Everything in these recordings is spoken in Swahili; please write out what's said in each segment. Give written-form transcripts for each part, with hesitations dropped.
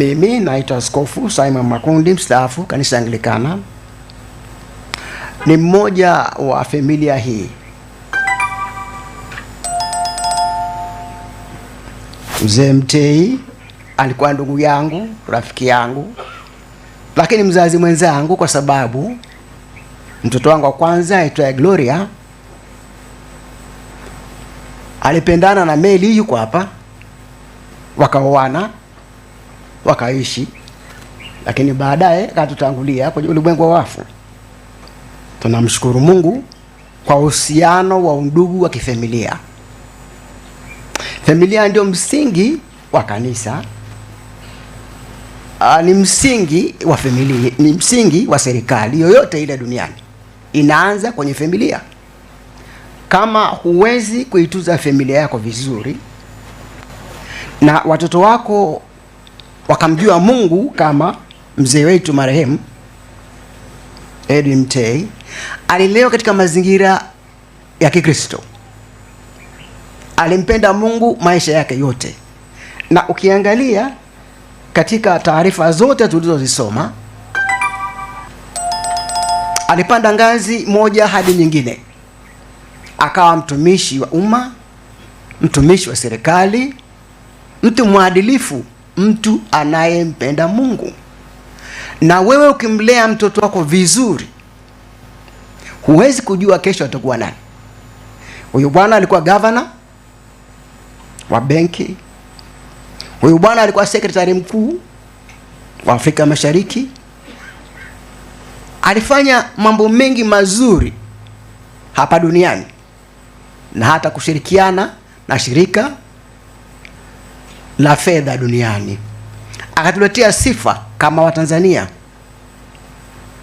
Mimi naitwa Askofu Simon Makundi, mstaafu Kanisa Anglikana, ni mmoja wa familia hii. Mzee Mtei alikuwa ndugu yangu, rafiki yangu, lakini mzazi mwenzangu, kwa sababu mtoto wangu wa kwanza aitwaye Gloria alipendana na Meli, yuko hapa, wakaoana, wakaishi, lakini baadaye akatutangulia kwenye ulimwengu wa wafu. Tunamshukuru Mungu kwa uhusiano wa undugu wa kifamilia. Familia ndio msingi wa kanisa, ni msingi wa familia, ni msingi wa serikali yoyote ile duniani. Inaanza kwenye familia. Kama huwezi kuitunza familia yako vizuri na watoto wako wakamjua Mungu kama mzee wetu marehemu Edwin Mtei alilelewa katika mazingira ya Kikristo, alimpenda Mungu maisha yake yote, na ukiangalia katika taarifa zote tulizozisoma, alipanda ngazi moja hadi nyingine, akawa mtumishi wa umma, mtumishi wa serikali, mtu mwadilifu, mtu anayempenda Mungu. Na wewe ukimlea mtoto wako vizuri, huwezi kujua kesho atakuwa nani. Huyu bwana alikuwa governor wa benki, huyu bwana alikuwa sekretari mkuu wa Afrika Mashariki, alifanya mambo mengi mazuri hapa duniani na hata kushirikiana na shirika la fedha duniani, akatuletea sifa kama Watanzania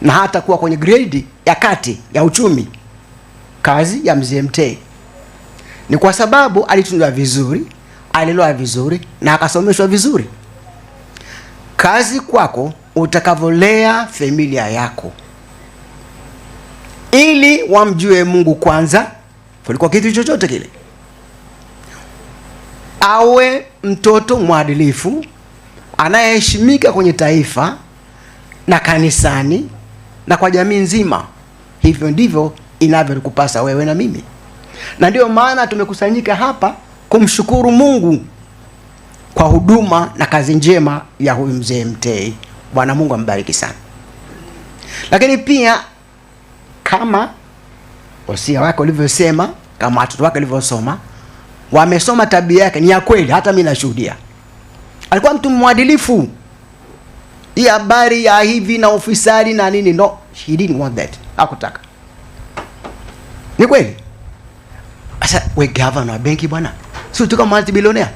na hata kuwa kwenye grade ya kati ya uchumi. Kazi ya mzee Mtei ni kwa sababu alitunzwa vizuri, alilelewa vizuri na akasomeshwa vizuri. Kazi kwako utakavolea familia yako ili wamjue Mungu kwanza kuliko kitu chochote kile, awe mtoto mwadilifu anayeheshimika kwenye taifa na kanisani na kwa jamii nzima. Hivyo ndivyo inavyokupasa wewe na mimi, na ndiyo maana tumekusanyika hapa kumshukuru Mungu kwa huduma na kazi njema ya huyu mzee Mtei. Bwana Mungu ambariki sana. Lakini pia kama wasia wake ulivyosema, kama watoto wake walivyosoma, wamesoma tabia yake ni ya kweli, hata mimi nashuhudia. Alikuwa mtu mwadilifu. Hii habari ya hivi na ufisadi na nini, no, he didn't want that. Hakutaka. Ni kweli. Sasa we governor wa benki bwana, si tu kama multi-billionaire.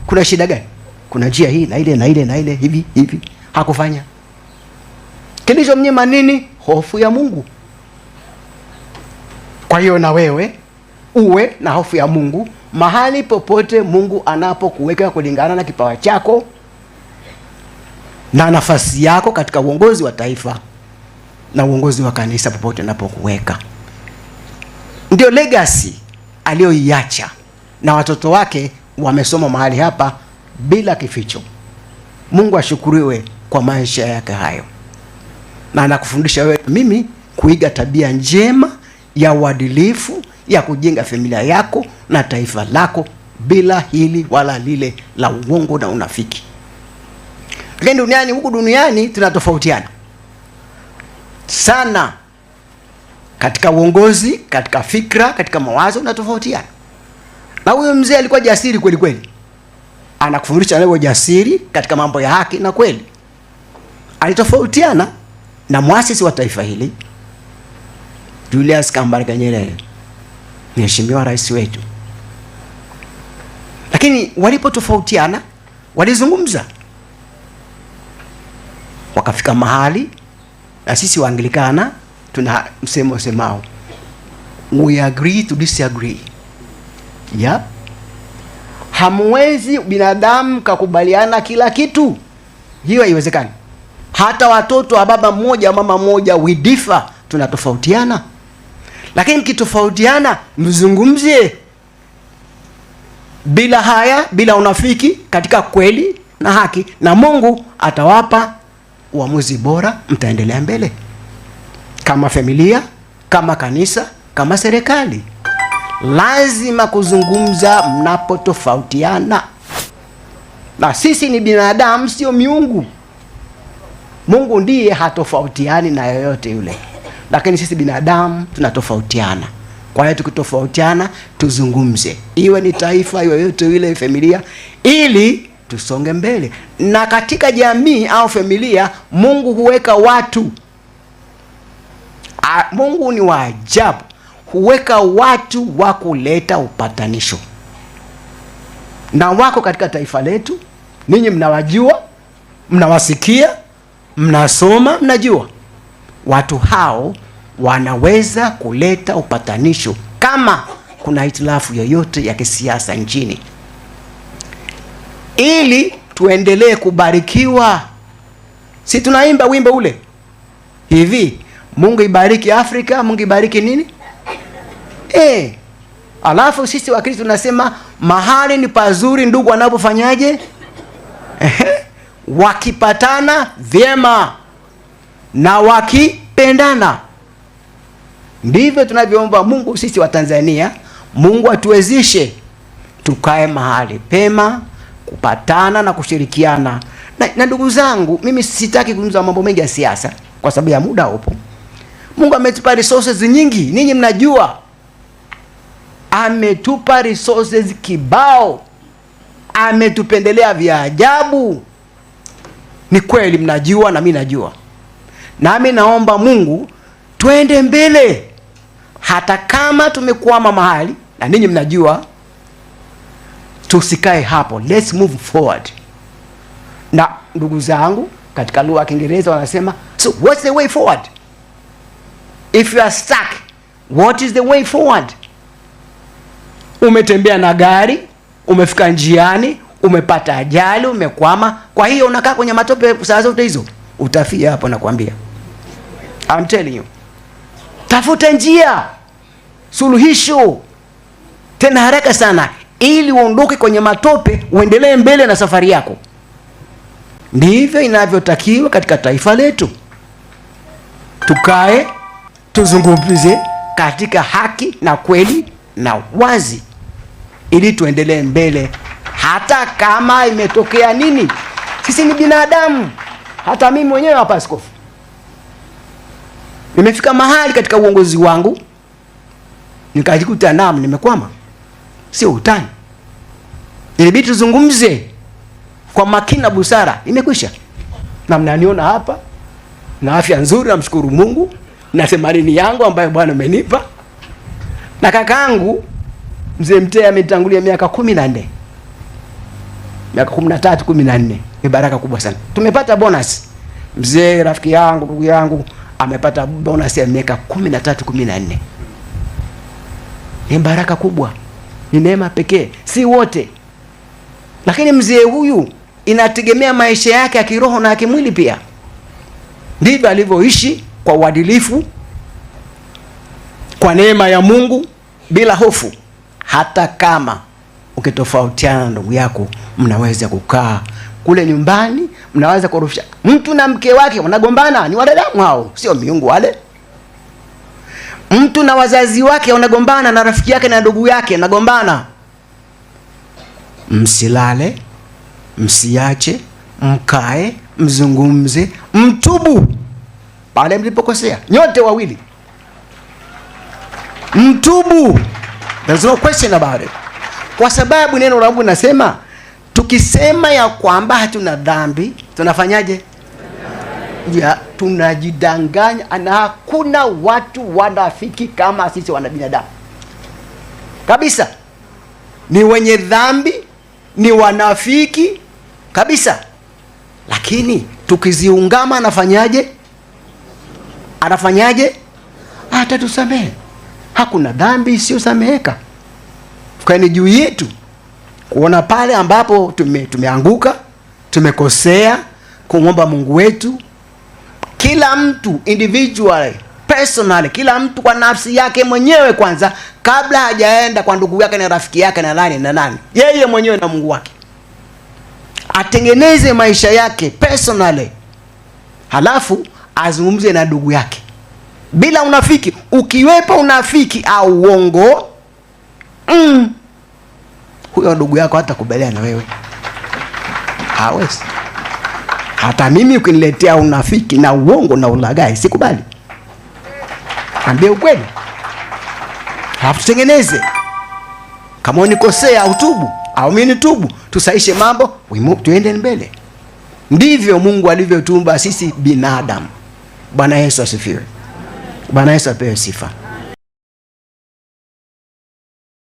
Kuna shida gani? Kuna njia hii na ile na ile na ile hivi hivi. Hakufanya. Kilichomnyima nini? Hofu ya Mungu. Kwa hiyo na wewe uwe na hofu ya Mungu mahali popote Mungu anapokuweka kulingana na kipawa chako na nafasi yako katika uongozi wa taifa na uongozi wa kanisa, popote anapokuweka. Ndio legacy aliyoiacha, na watoto wake wamesoma mahali hapa bila kificho. Mungu ashukuriwe kwa maisha yake hayo, na anakufundisha wewe mimi kuiga tabia njema ya uadilifu ya kujenga familia yako na taifa lako bila hili wala lile la uongo na unafiki. Lakini duniani, huku duniani tunatofautiana sana katika uongozi, katika fikra, katika mawazo tunatofautiana. Na huyo mzee alikuwa jasiri kweli kweli, anakufundisha leo jasiri katika mambo ya haki na kweli. Alitofautiana na muasisi wa taifa hili Julius Kambarage Nyerere, mheshimiwa rais wetu. Lakini walipotofautiana walizungumza, wakafika mahali, na sisi Waanglikana tuna msemo semao, we agree to disagree. Yep. Hamwezi binadamu kakubaliana kila kitu, hiyo haiwezekani. Hata watoto wa baba mmoja mama mmoja, we differ, tunatofautiana. Lakini mkitofautiana mzungumzie bila haya, bila unafiki, katika kweli na haki, na Mungu atawapa uamuzi bora, mtaendelea mbele kama familia, kama kanisa, kama serikali. Lazima kuzungumza mnapotofautiana, na sisi ni binadamu, sio miungu. Mungu ndiye hatofautiani na yoyote yule, lakini sisi binadamu tunatofautiana. Kwa hiyo tukitofautiana, tuzungumze, iwe ni taifa, iwe yoyote ile, familia, ili tusonge mbele. Na katika jamii au familia, Mungu huweka watu. Mungu ni wa ajabu, huweka watu wa kuleta upatanisho, na wako katika taifa letu. Ninyi mnawajua, mnawasikia, mnasoma, mnajua watu hao wanaweza kuleta upatanisho kama kuna hitilafu yoyote ya kisiasa nchini, ili tuendelee kubarikiwa. Si tunaimba wimbo ule hivi, Mungu ibariki Afrika, Mungu ibariki nini? Alafu sisi Wakristo tunasema mahali ni pazuri ndugu wanapofanyaje? Wakipatana vyema na wakipendana. Ndivyo tunavyoomba Mungu sisi wa Tanzania, Mungu atuwezeshe tukae mahali pema kupatana na kushirikiana. Na ndugu zangu, mimi sitaki kuzungumza mambo mengi ya siasa kwa sababu ya muda upo. Mungu ametupa resources nyingi, ninyi mnajua. Ametupa resources kibao. Ametupendelea vya ajabu. Ni kweli mnajua na mimi najua. Nami naomba Mungu twende mbele, hata kama tumekwama mahali, na ninyi mnajua, tusikae hapo, let's move forward. Na ndugu zangu, katika lugha ya Kiingereza wanasema, so what's the way forward? If you are stuck, what is the way forward? Umetembea na gari, umefika njiani, umepata ajali, umekwama, kwa hiyo unakaa kwenye matope saa zote hizo, utafia hapo, nakwambia. I'm telling you. Tafuta njia, suluhisho, tena haraka sana, ili uondoke kwenye matope, uendelee mbele na safari yako. Ndivyo inavyotakiwa katika taifa letu. Tukae tuzungumze katika haki na kweli na wazi, ili tuendelee mbele, hata kama imetokea nini. Sisi ni binadamu. Hata mimi mwenyewe hapa askofu, nimefika mahali katika uongozi wangu nikajikuta naam, nimekwama. Sio utani, ilibidi tuzungumze kwa makini na busara. Imekwisha, na mnaniona hapa na afya nzuri, namshukuru Mungu na 80 yangu ambayo Bwana amenipa. Na kakaangu mzee Mtea ametangulia miaka 14, miaka 13, 14. Ni baraka kubwa sana. Tumepata bonus. Mzee rafiki yangu, ndugu yangu amepata bonus ya miaka 13, 14. Ni baraka kubwa, ni neema pekee, si wote. Lakini mzee huyu inategemea maisha yake ya kiroho na ya kimwili pia. Ndivyo alivyoishi kwa uadilifu, kwa neema ya Mungu, bila hofu. Hata kama ukitofautiana na ndugu yako, mnaweza kukaa kule nyumbani, mnaweza kurusha. Mtu na mke wake wanagombana, ni wanadamu hao, sio miungu wale. Mtu na wazazi wake wanagombana, na rafiki yake na ndugu yake wanagombana. Msilale, msiache, mkae, mzungumze, mtubu pale mlipokosea, nyote wawili mtubu. There's no question about it. Kwa sababu neno la Mungu linasema tukisema ya kwamba hatuna dhambi, tunafanyaje? Ya, tunajidanganya, na hakuna watu wanafiki kama sisi wanabinadamu kabisa. Ni wenye dhambi, ni wanafiki kabisa. Lakini tukiziungama anafanyaje? Anafanyaje? Atatusamehe. Hakuna dhambi isiyosameheka. Kwa ni juu yetu kuona pale ambapo tumeanguka, tumekosea, kumwomba Mungu wetu. Kila mtu individually, personally, kila mtu kwa nafsi yake mwenyewe kwanza, kabla hajaenda kwa ndugu yake na rafiki yake na nani na nani, yeye mwenyewe na Mungu wake. Atengeneze maisha yake personally, halafu azungumze na ndugu yake bila unafiki. Ukiwepo unafiki au uongo, huyo ndugu yako hata kubaliana na wewe, hawezi. Hata mimi ukiniletea unafiki na uongo na ulaghai sikubali. Ambie ukweli, halafu tutengeneze. Kama unikosea utubu, au mimi nitubu, tusaishe mambo, tuende mbele. Ndivyo Mungu alivyotuumba sisi binadamu. Bwana Yesu asifiwe. Bwana Yesu apewe sifa.